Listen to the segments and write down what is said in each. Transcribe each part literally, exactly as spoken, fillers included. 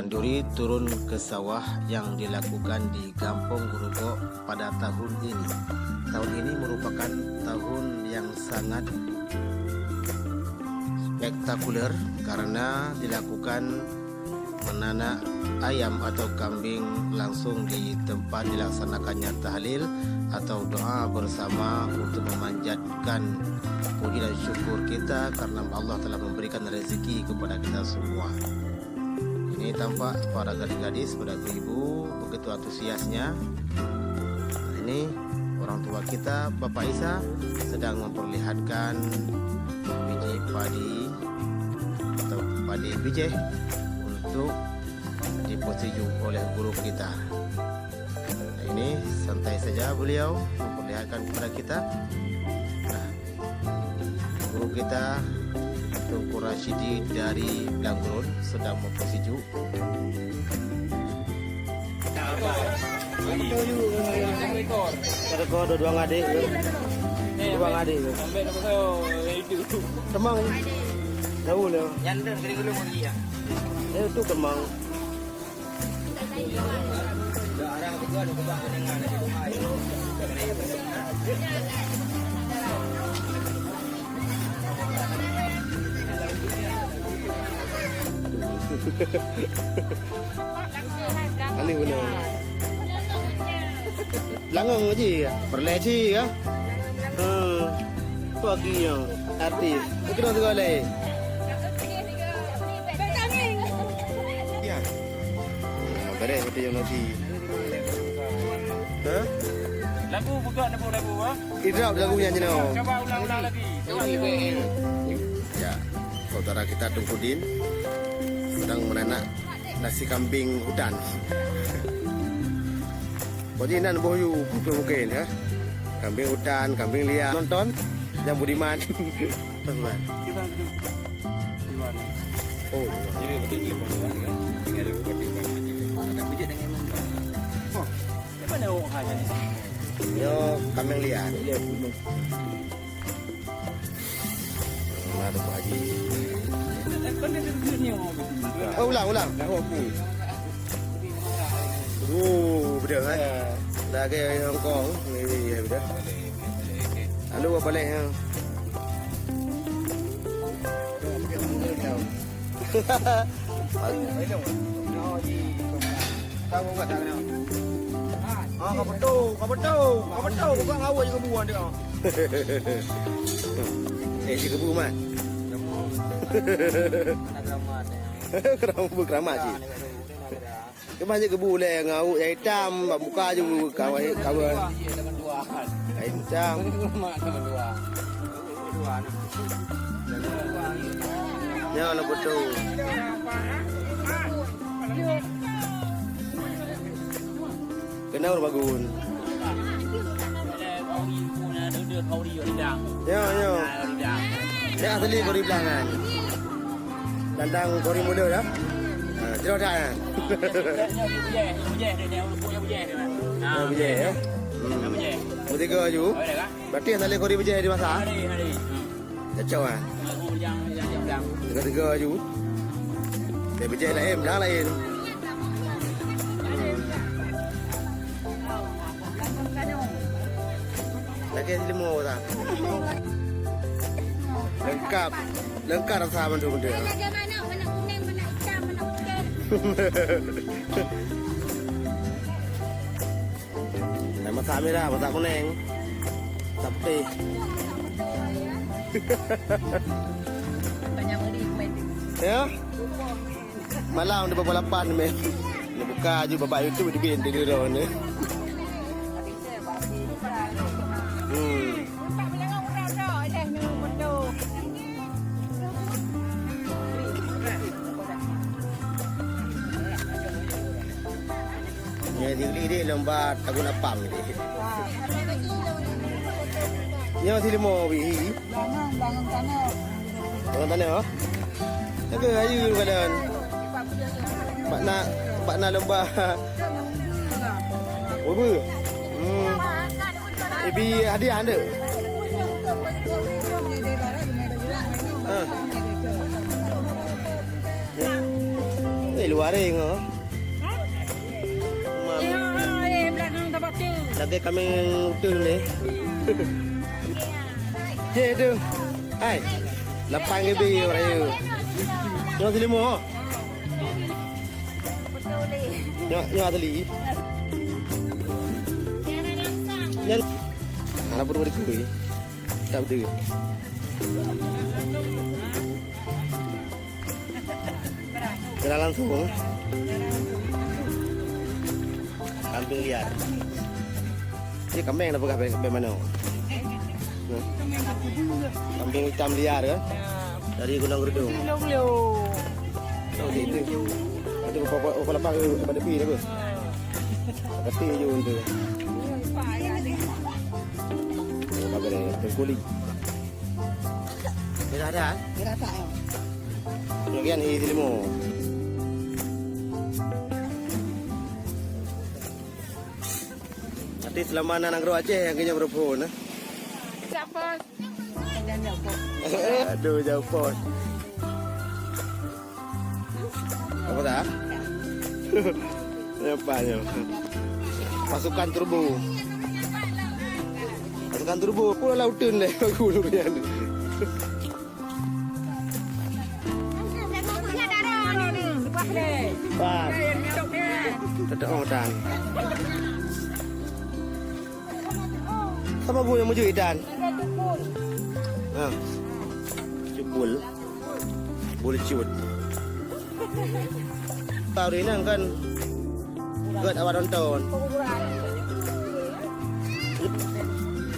Duri turun ke sawah yang dilakukan di Gampông Geurugok pada tahun ini. Tahun ini merupakan tahun yang sangat spektakuler karena dilakukan menanak ayam atau kambing langsung di tempat dilaksanakannya tahlil atau doa bersama untuk memanjatkan puji dan syukur kita karena Allah telah memberikan rezeki kepada kita semua. Ini tampak para gadis-gadis, para ibu-ibu begitu antusiasnya. Ini orang tua kita, Bapak Isa, sedang memperlihatkan biji padi atau padi bijih untuk dipersejuk oleh guru kita. Ini santai saja beliau memperlihatkan kepada kita. Nah, guru kita, Teungku Rasyidi dari Blang Gurun, sedang mempersejuk. Ada kau dua-dua ngadek. Dua ngadek. Kemang. Jauh lah. Eh, tu kemang. Aneh benar. Langong ji, peureulèe ji ya. Hmm. Tu lagi yang artis. Kena tengok lain. Ya. Beres betul yang lagi. Hah? Lagu buka lagu-lagu ah. Idrop lagu nyan jinoe. Coba ulang-ulang lagi. Coba. Ya. Saudara kita Teungku Din sedang menanak nasi kambing hutan. Pokoknya inan boh yu mungkin ya. Kambing hutan, kambing liar. Nonton yang budiman. Teman. Oh. Jadi betul ni bukan kan? Tinggal ada bukan di mana. Ada bijak dengan mana? Oh. Di mana orang hanya ni? Yo, kambing liar. Liar gunung. Mana tu Pak Haji? Oh, ulang, ulang. Oh, betul kan? Dah ke Hong Kong. Ni, ya, betul. Lalu apa leh? Ha? Tahu kat sana. Ah, kau betul, kau betul, kau betul. Bukan awak je kebuan dia. Eh, si kebu man. Keramat, keramat sih. Cuma je kebu leh ngon awak yang hitam, bak muka je kawan, kawan. Hitam. Nyoe na beutôi. Keunoe bagun. Nyoe, nyoe. Nyoe asli kori blangan. Dandang kori muda dah. Ha, jelas dah kan? Nyoe bujeh, nyoe bujeh, nyoe bujeh, nyoe bujeh, nyoe bujeh. Nyoe bujeh, ya? Hmm. Nyoe bujeh. Mutiga aju. Awak dah kan? Berarti yang saleh kori bejeh di masa? Hari, hari. Hmm. Cocok kan? Aku yang, yang, yang, yang. Tiga-tiga aju. Dia bejeh lain, belah lain. Hmm. Lagi lima orang. Lengkap. Lengkap rasa mandum dia. Lagi mana? Mana kuning, mana hitam, mana putih. Nah, masak merah, masak kuning, masak putih. Ya? Malam di pukul lapan, meh. Ni buka aju babak YouTube di bin, di lorong ni. Hmm. Nyoe di, di, di lomba tagun apam ni. Nyoe si limo bi. Orang tanah, oh. Jaga ayu kadang. Bak nak, bak nak lomba. Apa? Hmm. Ibi hadiah anda. Ha. Eh, Luar eh, ngah. Hah? Mam. Ya, eh, belakang tempat tu. Lagi kami utuh ni. Cek tu. Hai. Lapan ribu orang ya. Nyoe selimut. Nyoe, nyoe asli. Nyan. Hana pun beri kui. Tak betul. Kena langsung. Kambing liar. Ini kambing dah peugah kambing mana? Nah. Kambing hitam liar kan? Dari Gunung Gerudung. Oh, itu. Itu kepala, kepala pang pada pi apa? Kata je untuk. Apa kena terkulit? Merah dah? Merah tak, ya? Kemudian ini limo. Tapi selama na nanggroe Aceh nyang keuh nyoe beureuphon, eh? Siapa? Aduh, jauh pon. Apa dah? Apa nyoe? Pasukan turbo. Pasukan turbo pun lautan deh aku durian. Pas. Tetap mau dan. Sama bu yang muncul idan. Ha. Cubul. Boleh ciut. Tahu ini kan. Buat awak nonton.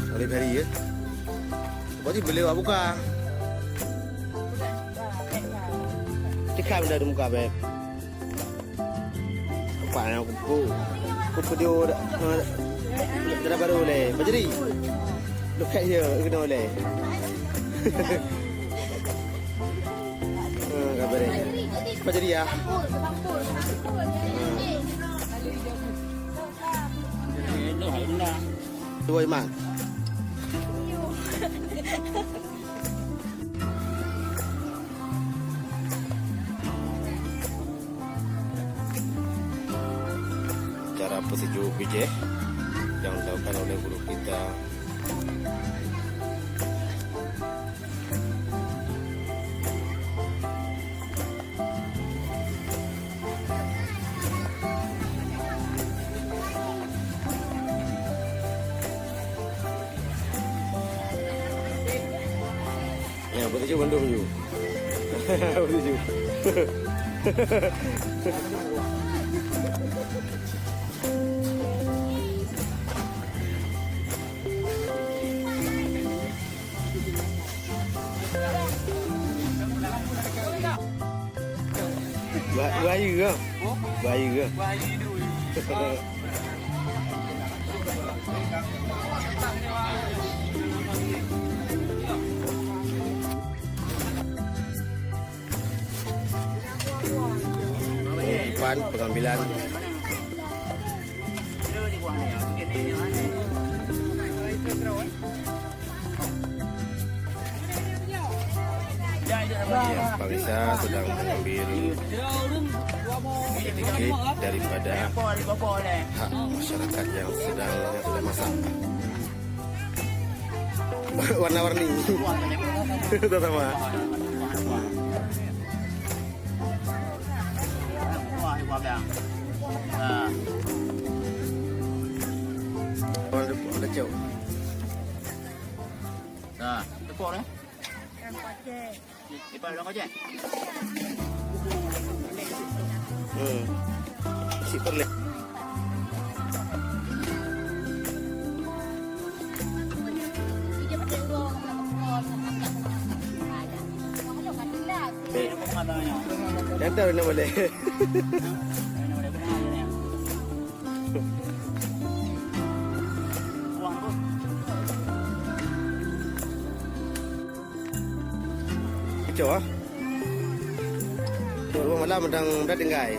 Hari-hari ya. Berarti beliau buka. Cekam dah di muka, Beb. Apa yang aku pukul? Aku pukul dia dah, dah, dah baru leh. Bajeri. Dekat dia, kena leh. Ha, gambar dia. Apa jadi ya? Ha. Dua iman. Cara peuseujok bijéh yang dilakukan oleh guru kita. Ya, betuju bandum ju. Betuju. Ba-, bahaya ke? Bahaya ke? Ini pan pengambilan. Ya, pemirsa sedang mengambil sedikit daripada hak masyarakat yang sedang, yang sedang masak. Warna-warni. Sama. Warna lecok. Nah, tepuk deh. Lepas dong aja. Hmm. Si perlek. Eh, datang nama dia. Kecoh ah. Dua malam dang dah tinggai.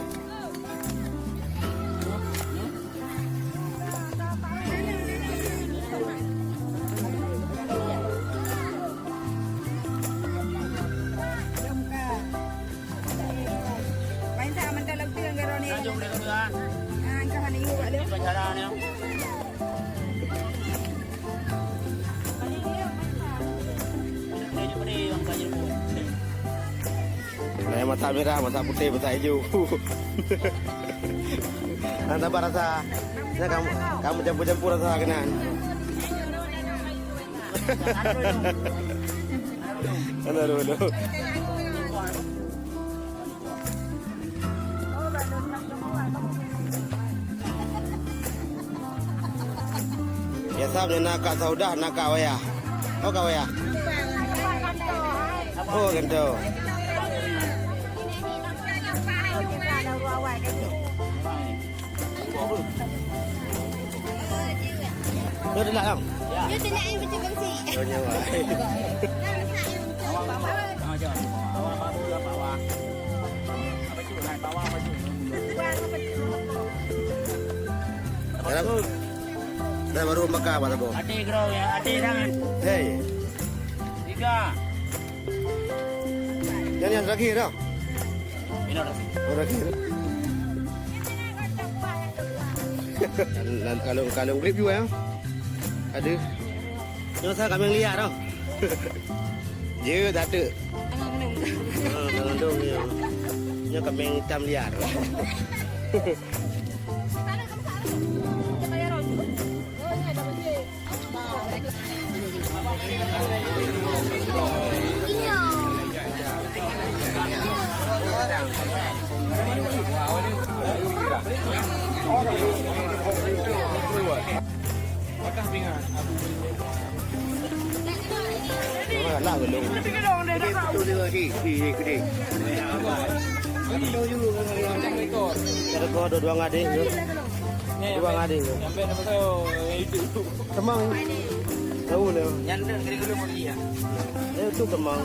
Main tak, main tak Ah, angkat hana yue bak dia. Nah, mata merah, mata putih, mata hijau. Nah, tambah rasa. Nah, kamu, kamu campur-campur rasa keunan. Aduh, aduh, aduh. Biasa nyoe na Kak Saudah, na Kak Wayah. Oh, Kak Wayah. Oh, gantoe. Nyoe dilak, Kang? Nyoe dilak, eh, macam bangsi. Oh, nyoe. Dalam, dalam baru makan apa tu? Ati kro ya, ati tangan. Hei. Tiga. Yang, yang terakhir dah. Ini dah. Oh, terakhir. Dan, dan kalung, kalung grip juga ya. Aduh. Nyoe sa kaméng liar tau. Jeuet, ateuk. Anak mendung. Ha, anak mendung nyoe. Nyoe kaméng itam liar. Lah belum. Ada dua, dua, dua ngading tu. Dua ngading tu. Teumang. Tahu dah. Nyan dah kena kena mulia. Itu teumang.